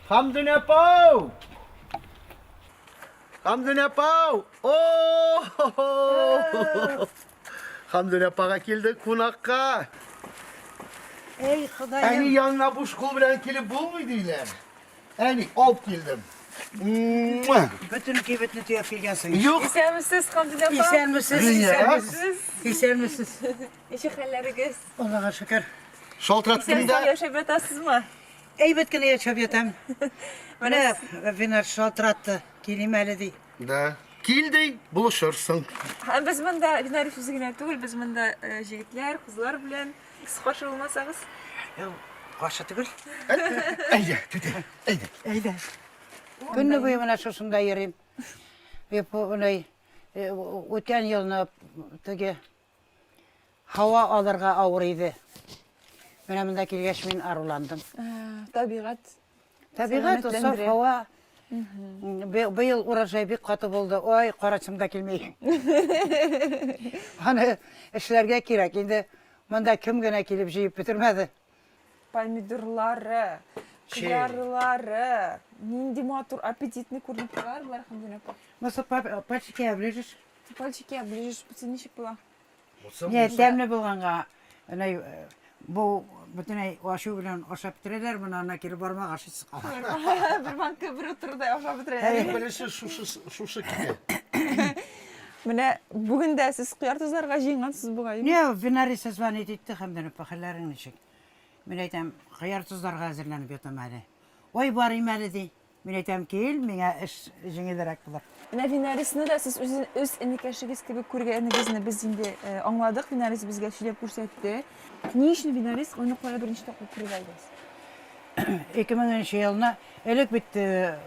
Хәмдүнә апау! Хәмдүнә апау! О! Хәмдүнә апага килдек кунакка. Эй, Ходаем. Әни янына буш кул белән килеп булмый диләр. Әни, алып килдем. Бөтен кибетне төяп килгәнсең. Юк. Исәнмесез, Хәмдүнә апа. Исәнмесез, исәнмесез. Исәнмесез. Ничек хәлләрегез? Аллага шөкер. Шалтыраттым да. Исән-сау яшәп ятасызмы? Әйбәт кенә яшәп ятам. Менә Винар шалтыратты, килим әле ди. Да. Кил ди, булышырсың. Һәм без монда Винар үзе генә түгел, без монда э, җегетләр, кызлар белән. Сез каршы булмасагыз? Юк, каршы түгел. Әйдә, түтә, әйдә. Әйдә. Көне буе менә шушында йөрим. Э, үткән елны теге Һава алырга авыр иде. Менә монда килгәч мин аруландым. Табигать. Табигать, саф һава. Быел урожай бик каты булды. Ой, карасым да килми. Аны эшләргә кирәк. Инде монда кем генә килеп җыеп бетермәде. Помидорлары, кыярлары, нинди матур, аппетитный күренеп торалар болар, Хәмдүнә апа. Монысы пальчики оближешь. Пальчики оближешь, бусы ничек була? Не, тәмле булганга, әнә бу бөтенләй ачу белән ашап бетерәләр, моны ана кире бармак ашыйсы кала. Бер банка бер утыруда ашап бетерәләр. Иң беренче шушы шушы китә. Менә бүген дә сез кыяр тозларга җыенгансыз бугай. Не, Винариса звонит итте, Хәмдән апа, хәлләрең ничек? Мин әйтәм, кыяр тозларга әзерләнеп ятам әле. Ой, барыйм әле, ди. Мин әйтәм, кил, миңа эш җиңелрәк булыр. Менә Винарисны да сез үз, үз энекәшегез кебек күргәнегезне без инде э, аңладык. Винарис безгә сөйләп күрсәтте. Ни өчен Винарис аны кая беренче тапкыр күреп алдыгыз? 2000 елны элек бит э,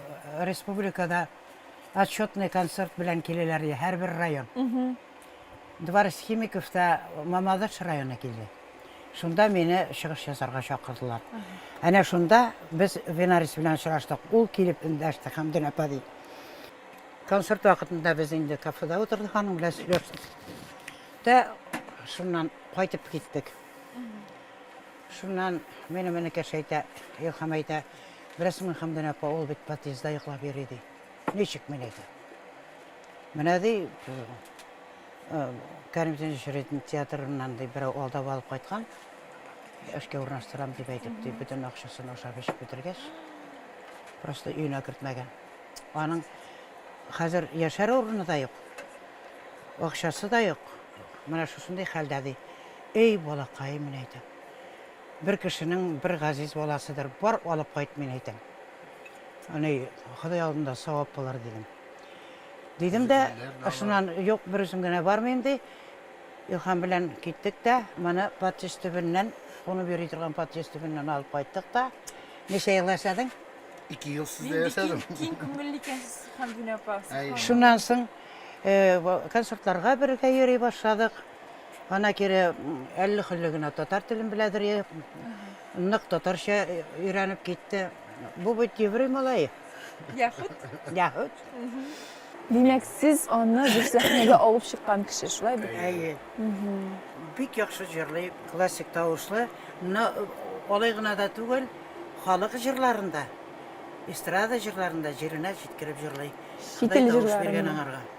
республикада отчетный концерт белән киләләр иде, һәрбер район. Дворец химиковта Мамадыш районы килде. Шунда мине чыгыш ясарга чакырдылар. Әнә шунда без Винарис белән очраштык. Ул килеп эндәште, Хәмдүн апа ди. Концерт вакытында без инде кафеда утырдык, аның белән сөйләштек. Тә шуннан кайтып киттек. Шуннан минем энекәш әйтә, Илһам әйтә, беләсеңме, Хәмдүн апа, ул бит подъездда йоклап йөри ди. Ничек мин әйтәм. Менә ди, Кәрим Тинчурин театрыннан ди берәү алдап алып кайткан. Эшкә урнаштырам дип әйтеп, ди, бөтен акчасын ашап эчеп бетергәч, просто өенә кертмәгән. Аның хәзер яшәр урыны да юк, акчасы да юк. Менә шушындый хәлдә ди. Эй, балакай, мин әйтәм. Бер кешенең бер газиз баласыдыр, бар алып кайт, мин әйтәм. Аны Ходай алдында савап булыр, дидем. Дидем дә, шуннан юк, бер үзем генә бармыйм, ди. Илһам белән киттек тә, моны подъезд төбеннән, кунып йөри торган подъезд төбеннән алып кайттык та. Ничә ел яшәдең? Ике ел сездә яшәдем. Киң күңелле икәнсез, Хәмдүнә апа. Шуннан соң концертларга бергә йөри башладык. Ана кире әлле-хөлле генә татар телен беләдер, нык татарча өйрәнеп китте. Бу бит еврей малае. Яһүд? Яһүд. Димәк, сез аны зур сәхнәгә алып чыккан кеше, шулай бит? Әйе. Бик яхшы җырлый, классик тавышлы. Но алай гына да түгел, халык җырларын да, эстрада җырларын да җиренә җиткереп җырлый. Чит ил Ходай тавыш җырларын биргән да. аңарга.